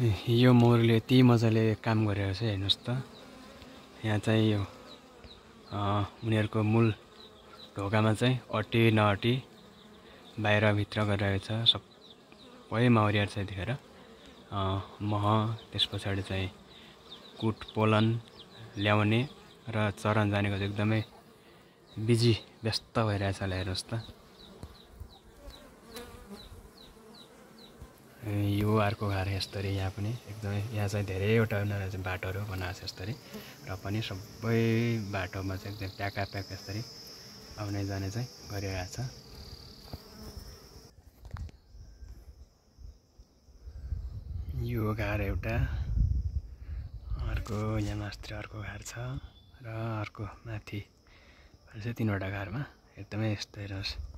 यो मोरले यति मजाले काम गरेको छ हेर्नुहोस् त। यहाँ चाहिँ यो उनीहरूको मूल ढोकामा चाहिँ अटी नअटी बाहिरभित्र गरिरहेको छ। सबै माउरीहरू छ यतिखेर। मह त्यस पछाडि चाहिँ कुट पोलन ल्याउने र चरन जानेको चाहिँ एकदमै बिजी व्यस्त भइरहेछ। हेर्नुहोस् त। यो अर्को घर यस्तरी यहाँ पनि एकदमै यहाँ चाहिँ धेरैवटा उनीहरूले चाहिँ बाटोहरू बनाएको छ यस्तरी र पनि सबै बाटोमा चाहिँ एकदम प्याकाप्याक यस्तरी आउने जाने चाहिँ गरिरहेछ। यो घर एउटा, अर्को यहाँ मास्तिर अर्को घर छ र अर्को माथि चाहिँ 3वटा घरमा एकदमै यस्तो हेर्नुहोस्।